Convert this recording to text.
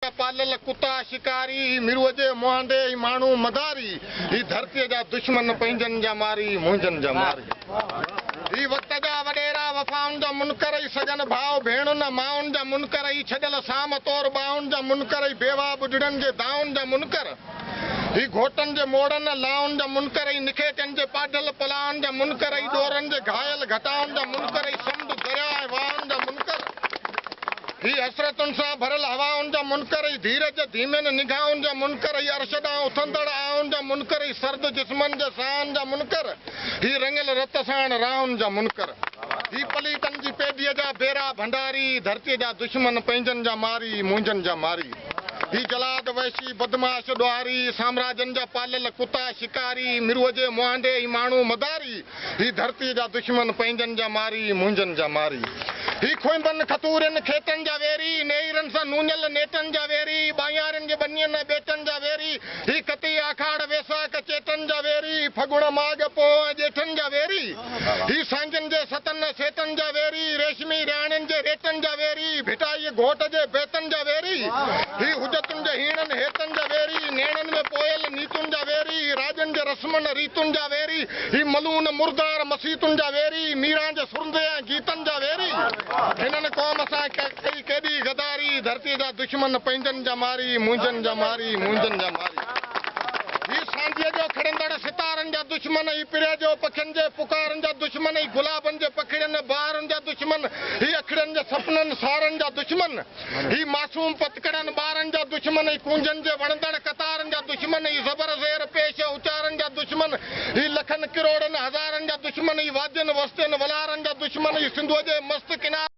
پاليل ڪتا شڪاري، هي مروء جي مهانڊي، هي ماڻهو مداري، هي ڌرتيء جا دشمن پنهنجن جا ماري، منهنجن جا ماري. هي وقت جا وڏيرا وفائن جا منڪر، هي سڳن ڀاء ڀيڻن ۽ مائن جا منڪر، هي ڇڏيل سام طور ٻانهن جا منڪر، هي بيواهه ٻڍڙن جي دانهن جا منڪر، هي گهوٽن جي موڙن ۽ لائن جا منڪر، هي نکيٽين جي پاڍل پلائن جا منڪر، هي ڏورن جي گهايل گهٽائن جا منڪر، هي سمنڊ، درياء ۽ واهن جا منڪر، هي حسرتن سان ڀريل هوائن جا منڪر، هي ڌيرج ڌيمين نگاهن جا منڪر، هي عرش ڏانهن اٿندڙ آهن جا منڪر، هي سرد جسمن جي ساهن جا منڪر، هي رڱيل رت ساڻ راهن جا منڪر، هي پليتن جي پيڍيء جا بيرا ڀنڊاري، ڌرتيء جا دشمن پنهنجن جا ماري، منهنجن جا ماري. هي جلاد وحشي بدمعاش ڏوهاري، سامراجن جا پاليل ڪتا شڪاري، مروء جي مهانڊي هي ماڻهو مداري، هي ڌرتيء جا دشمن پنهنجن جا ماري، منهنجن جا ماري. هي کوئنبن کٿورين کيتن جا ويري، نيئرن سان نونيل نيٽن جا ويري، ٻانهيارين جي ٻنين ۽ ٻيٽن جا ويري، هي ڪتي آکاڙ ويساک چيٽن جا ويري، ڦڳڻ ماڳ پوهه ۽ ڄيٺن جا ويري، هي سانگين جي ستن ۽ سيٽن جا ويري، ريشمي رياڻين جي ريٽن جا ويري، ڀٽائيء گهوٽ جي بيتن جا ويري، هي حجتن جي هيڻن هيتن جا ويري، نيڻن ۾ پويل نيتن جا ويري، هي راڄن جي رسمن ريتن جا ويري، هي ملعون مردار مسيتن جا ويري، ميران جي سرندي ۽ گيتن جا ويري، هنن قوم سان ڪئي ڪيڏي غداري، ڌرتيء جا دشمن پنهنجن جا ماري، منهنجن جا ماري، منهنجن جا ماري. هي سانجهيء جو کڙندڙ ستارن جا دشمن، هي پريء جو پکين جي پڪارن جا دشمن، هي گلابن جي پکڙين بهارن جا دشمن، هي اکڙين جي سپنن سارن جا دشمن، هي معصوم پتڪڙن ٻارن جا دشمن، هي ڪونجن جي وڻندڙ قطارن جا دشمن، هي زبر زير پيش اچارن جا دشمن، هي لکن ڪروڙن هزارن جا دشمن، هي وادين وستين ولارن جا دشمن، هي سنڌوء جي مست ڪنارن.